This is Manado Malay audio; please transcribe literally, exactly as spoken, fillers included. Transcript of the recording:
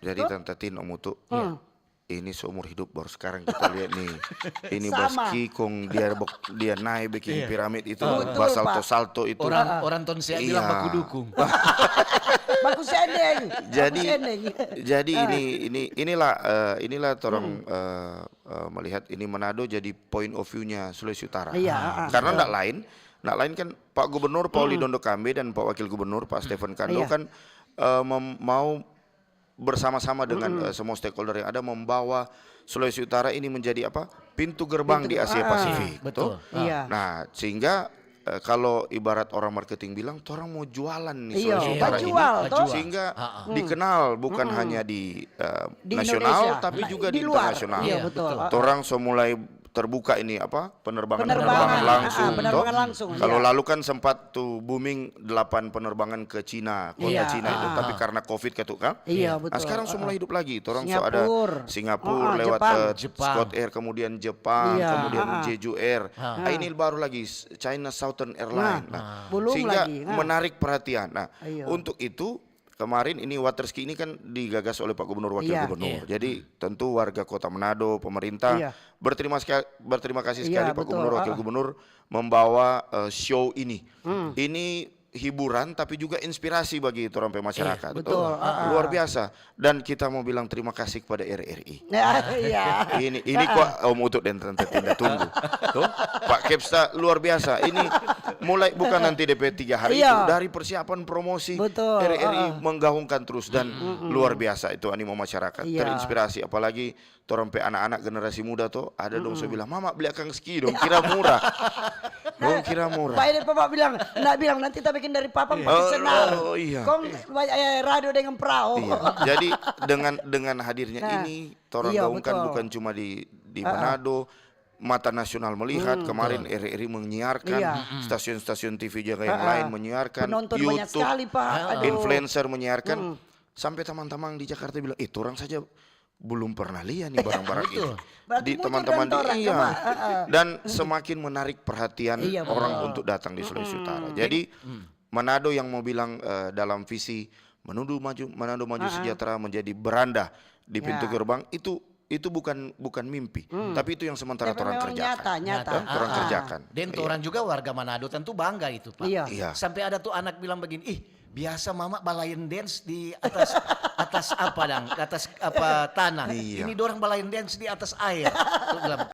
Jadi Tante Tin, Om Utu, ini seumur hidup baru sekarang kita lihat nih. Ini Baski kong dia dia naik bikin piramid itu, basalto-salto itu. Orang orang ton sia bilang baku dukung. Baku sendeng. Jadi jadi ini ini inilah eh, inilah torang eh, eh, melihat ini Manado jadi point of view-nya Sulawesi Utara. Iya, ah, ah. Karena ndak lain, ndak lain kan Pak Gubernur Pauli Dondokambe dan Pak Wakil Gubernur Pak Stephen Kando kan eh, mem- mau bersama-sama dengan eh, semua stakeholder yang ada membawa Sulawesi Utara ini menjadi apa, pintu gerbang di Asia Pasifik. Betul. Nah, sehingga eh, kalau ibarat orang marketing bilang, torang mau jualan nih Sulawesi Utara ini, jual, toh. Sehingga dikenal bukan hanya di eh, Di nasional Indonesia, tapi juga di di luar. Internasional. Iya, betul. Torang so mulai terbuka ini apa, penerbangan-penerbangan Penerbangan, langsung. ah, penerbangan Toh. Langsung. Kalau Iya. Lalu kan sempat tuh booming delapan penerbangan ke Cina, kota Cina itu, tapi karena covid katu kan. Iya, betul. Nah, sekarang semua hidup lagi. Torang so ada Singapura. Singapura Ah, lewat Jepang. eh, Scott's Air, kemudian Jepang, Iya, kemudian ah. Jeju Air. Ah, ini baru lagi s- China Southern Airline. Nah, belum sehingga lagi, nah. Menarik perhatian. Nah, Iya. untuk itu kemarin ini Waterski ini kan digagas oleh Pak Gubernur, Wakil Iya. Gubernur. Jadi tentu warga Kota Manado, pemerintah Iya. berterima sekali, berterima kasih Iya, sekali Pak betul, Gubernur, Wakil ah. Gubernur membawa eh, show ini. Ini hiburan tapi juga inspirasi bagi orang pe masyarakat. Betul, Oh, ah, ah. Luar biasa. Dan kita mau bilang terima kasih kepada R R I. Ya, iya. Ini ini kok Om Utut dan Tante Tinda tunggu. Tuh, Pak Kepsta luar biasa. Ini mulai bukan nanti D P tiga hari Iya. Itu dari persiapan promosi Betul, R R I heeh. Menggaungkan terus dan luar biasa itu animo masyarakat. Iya. Terinspirasi apalagi torang pe anak-anak generasi muda tuh ada dong so bilang, "Mama beli akang ski dong, kira murah." Dong kira murah. Baik deh papa bilang, nggak bilang nanti kita bikin dari papa makin Oh, senang. Oh iya. Kong eh, radio dengan perahu. Iya. Jadi dengan dengan hadirnya Nah, ini, torang iya, gaungkan betul. Bukan cuma di di Manado, mata nasional melihat kemarin R R I menyiarkan, Iya. stasiun-stasiun T V juga yang lain menyiarkan, Penonton banyak YouTube, sekali, Pak. Aduh. Influencer menyiarkan, sampai teman-teman di Jakarta bilang, "Eh, torang saja belum pernah lihat nih barang-barang ini." Betul. Berarti Di butuh teman-teman dan torang di iya. Cuma, heeh. Dan semakin menarik perhatian Iya, betul. Orang untuk datang di Sulawesi Utara. Jadi Manado yang mau bilang eh, dalam visi Manado maju, Manado maju sejahtera menjadi beranda di pintu Ya. Gerbang itu itu bukan bukan mimpi, tapi itu yang sementara Tapi orang memang kerjakan. nyata, nyata. Eh, orang Ah, ah. Kerjakan. Dan Iya. Torang juga warga Manado tentu bangga itu, Pak. Iya. Iya. Sampai ada tuh anak bilang begini, "Ih, biasa mama balayan dance di atas atas apa dang? Di atas apa tanah. Iya. Ini dorang balayan dance di atas air." Aku bilang,